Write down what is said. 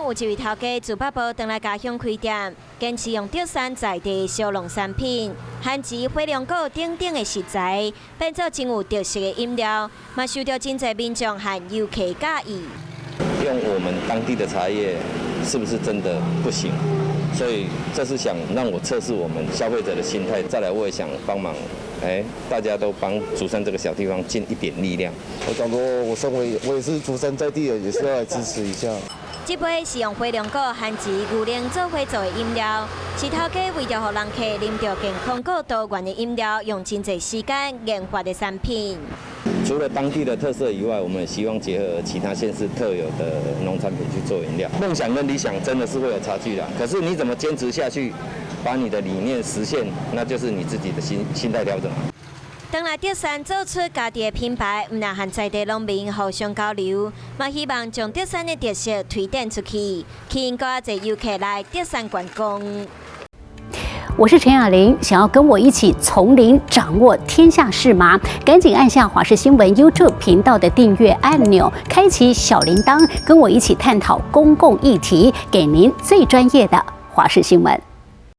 有一位頭家自北部轉來家鄉開店，堅持用竹山在地小農產品、番薯、火龍果等等的食材，變做真有特色的飲料，嘛受著真濟民眾和遊客佮意。用我們當地的茶葉是不是真的不行？所以這是想讓我測試我們消費者的心態。再來，我也想幫忙，哎，大家都幫竹山這個小地方盡一點力量。我講過，我身為我也是竹山在地人，也是要來支持一下。這杯是用火龍果、番薯、牛奶做伙做的飲料，是頭家為著予人客啉著健康閣多元的飲料，用真濟時間研發的產品。除了當地的特色以外，我們也希望結合其他縣市特有的農產品去做飲料。夢想跟理想真的是會有差距的，可是你怎麼堅持下去，把你的理念實現，那就是你自己的心態調整。轉來竹山做出家己的品牌，毋但和在地農民互相交流，嘛希望將竹山的特色推展出去，吸引閣較濟遊客來竹山觀光。我是陳雅玲，想要跟我一起從零掌握天下事嗎？趕緊按下華視新聞 YouTube 頻道的訂閱按鈕，開啟小鈴鐺，跟我一起探討公共議題，給您最專業的華視新聞。